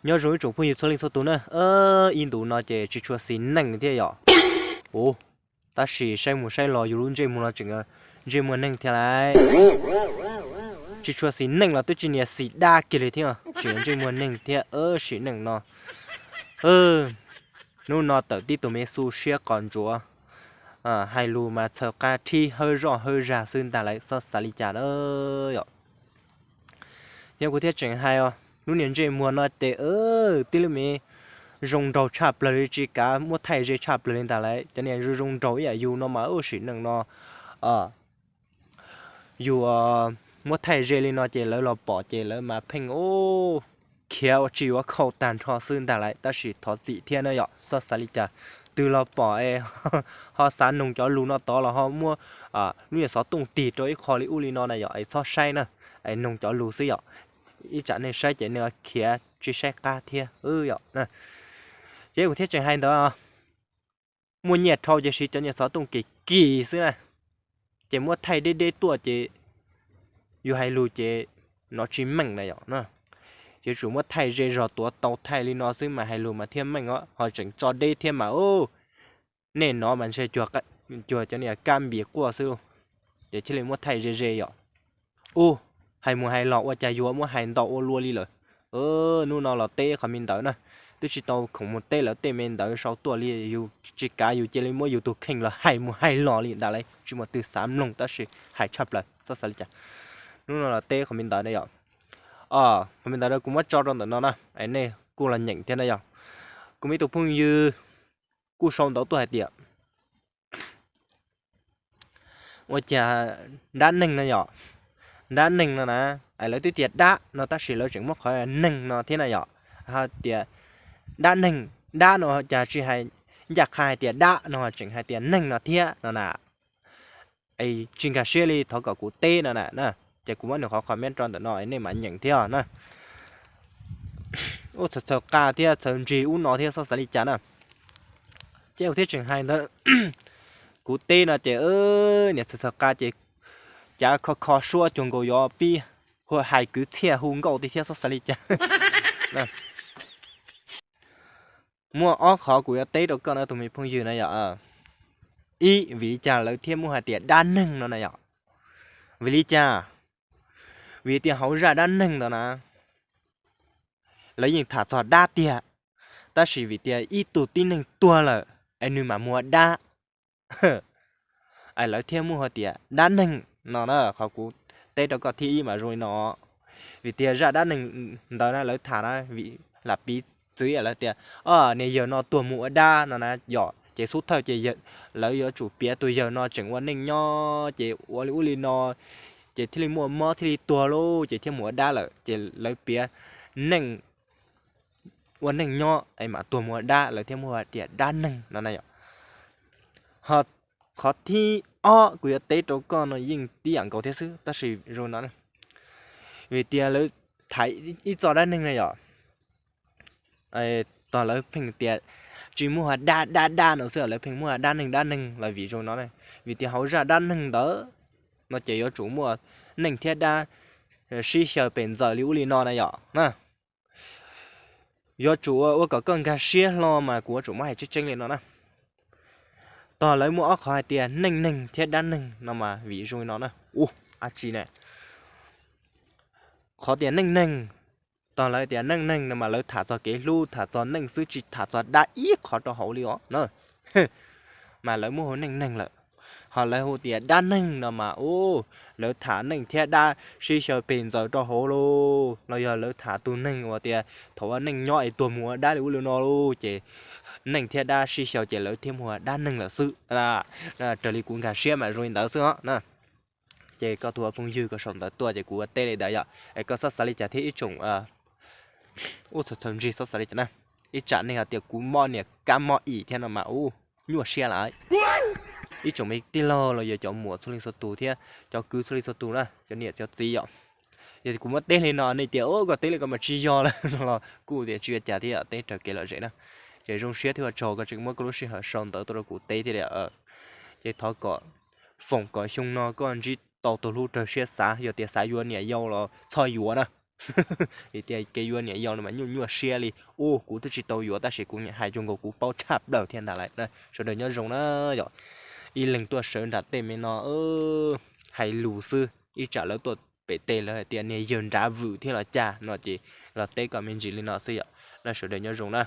Nyob zoo ib tsoom phooj ywg txhua leej txhua tus na, ib ntus no ces tsis tshua xis neej thiab yom. Tab sis saib mus saib los yus lub ntsej muag no tseem ntsej muag neeg thiab lauj. Tsis tshua xis neej los twb tsis niam xis dab kiag li thiab, tseem ntsej muag neeg thiab, sim neej no. Hnub no tawm tib tug me xu siab qos ntsuav, hais lus mas txhaws qab thib hawb zoj hawb zag xwb ntag lauj, txhob xav li cas na yom. Yog kuv thiaj tseem hais os, lub niag ntsej muag no ces tib lub me zoo nraug tshaj plaws li, tsis kav muab thaij ze tshaj plaws li ntag lauj. Cov niag zoo zoo nraug ib yam yus no mas sim neej no yus muab thaij ze li no ces lawv los pom ces lawv mas pheej ua khiav ua tsis ua khau tag nrho xwb ntag lauj. Tab sis thov txim thiab na yom, txhob xav li cas. Twg los pom es ho xav noog cov lus no tod los ho muab lub niag xov tooj tig rau ib qho li ub li no na yom, es txhob saib na, es noog cov lus xwb yom. Ib tsam nej saib ces nej khiav tsis saib qab thiab yom. Ces kuv thiaj tseem hais ntawd, muaj nyiaj dhau ces siv cov niag xov tooj kim kim xwb na, ces muab thaij deb deb tuaj ces yus hais lus ces nov tsis meej na yom. Ces tsum muab thaij ze zog tuav tau thaij li no xwb mas hais lus mas thiaj meej os, ho tseem tso deb thiab mas nej nov mas ntshe cuag cov niag kab npis quaj xwb lauj. Ces thiaj li muab thaij ze ze yom. Ub, hais mus hais los ua cas yuav muab hais ntau ua luaj li lawm. Hnub no los teb qhov me ntawd na, twb tsis tau khoom mus teb lawv tej me ntawd sau tuaj li, yus tsis kav yus cia li muab yus tus kheej los hais mus hais los li ntawd lauj, tsis muaj twg xav mloog tab sis hais tshaj plaws, txhob xav li cas. Hnub no los teb qhov me ntawd na yom. Qhov me ntawd kuv muab tso rau ntawm no na, es nej kuj los nyeem thiab na yom. Kuv muaj ib tug phooj ywg kuj sau ntawv tuaj hais tias ua cas dab neeg no yom, dab neeg no na, es lawv twb tias dab no tab sis lawv tseem muab qhov neeg no thiab na yom. Hais tias dab neeg, dab no cas tsis hais, ncaj qha hais tias dab no tseem hais tias neeg no thiab no na. Es tsis nkag siab li, thov kom kuv teb no na. Ces kuv muab nws qhov comment rau ntawm no es nej mam nyeem thiab na. Ub, txhaws txhaws qa thiab txhaws ntsig ub no thiab, txhob xav li cas na. Ces kuv thiaj tseem hais ntawd, kuv teb no ces niam txhaws txhaws qa ces cav kho kho suab cuag nkaus yuav pib hu hais kwv txhiaj hu nkauj tiag thiab, txhob xav li cas. Muaj ob qhov kuv yuav teb rau koj na tus me phooj ywg na yom. Ib, vim li cas lawv thiaj muaj hais tias dab neeg no na yom? Vim li cas? Vim tias hauv zaj dab neeg ntawd na, lawv yeej tham txog dab tiag, tab sis vim tias ib tug tib neeg tuag lawm es nws mam mus ua dab, es lawv thiaj muaj hais tias dab neeg no na. Qhov kuv teb rau koj thib ib mas zoo li no, vim tias zaj dab neeg ntawd na lawv tham na, vim lam piv txwv lawv tias, o, niag yawg no tuag mus ua dab no na yom, ces xub thawj ces lawv yuav tsum piav tus yawg no tseem ua neej nyob ces ua li ub li no, ces thiaj li muaj mob thiaj li tuag lauj, ces thiaj mus ua dab lawm, ces lawv piav neej, ua neej nyob es mam tuag mus ua dab, lawv thiaj muaj hais tias dab neeg no na yom. Ho qhov thib ob kuv yuav teb rau koj no yeej tib yam nkaus thiab xwb, tab sis zoo no, vim tias lawv tham ib txoj dab neeg na yom, tog lawv pheej tias tsis muaj hais dab dab dab no xwb, lawv pheej muaj hais dab neeg dab neeg los vim zoo no, vim tias hauv zaj dab neeg ntawd no ces yuav tsum muaj neeg thiab dab sib xyaw pes ntxaws li ub li no na yom na. Yuav tsum ua kom koj nkag siab hlo mas kuv yuav tsum muab hais tseeb tseeb li no na. Tog lawv muaj ob qhov hais tias neej neeg thiab dab neeg no mas vim zoo li no na. Ua, ab tsi ne, qhov tias neej neeg, tog lawv tias neej neeg no mas lawv tham txog kev hlub, tham txog neej xwb, tsis tham txog dab ib qhov rau hauv li os na. Mas lawv muab hu neej neeg lawm. Ho lawv hu tias dab neeg no mas, u, lawv tham neej thiab dab sib xyaw pes ntxaws rau hauv lauj, los yog lawv tham tus neeg uas tias thaum ua neej nyob es tuag mus ua dab li ub li no lauj, ces neej thiab dab sib xyaw ces lawv thiaj muaj dab neeg lawm xwb. Raws li kuv nkag siab mas zoo li ntawd xwb os na. Ces koj tus phooj ywg koj sau ntawv tuaj ces kuv ua teb li ntawd yom, es koj txhob xav li cas thiab ib tsoom, u, txhaws txhaws ntsig, txhob xav li cas na. Ib tsam nej hais tias kuv mob niam kab mob im thiab no mas, u, nyuaj siab lawm. Ib tsoom me tij laug los yog cov muam txhua leej txhua tus thiab cov kwv txhua leej txhua tus na, cov niam cov txiv yom. Yog kuv muab teb li no nej tias, u, koj teb li ko mas tsis yog lawm no los kuj tias tsis ua cas thiab, teb raws kev lom zem na. Ces zoo siab thiab ua tsaug koj tseem muab koj lub sij hawm sau ntawv tuaj rau kuv teb thiab li. Ces thov kom foom kom xyoo no koj ntsib tau tus hlub raws siab xav, yog tias xav yuav niam yau los txhob yuav na. Vim tias kev yuav niam yau no mas nyuaj nyuaj siab li. Ua kuv twb tsis tau yuav tab sis kuv niam hais zoo nkaus kuv paub tshaj plaws thiab ntag lawm na. Sawv daws nyob zoo na yom. Ib leeg tuaj sawv nram tej me no hais lus xwb, ib tsam lawv tuaj pem tej lawv hais tias niag yawg nrad vwm thiab los cas no ces los teb kom me ntsis li no xwb yom. Na sawv daws nyob zoo na.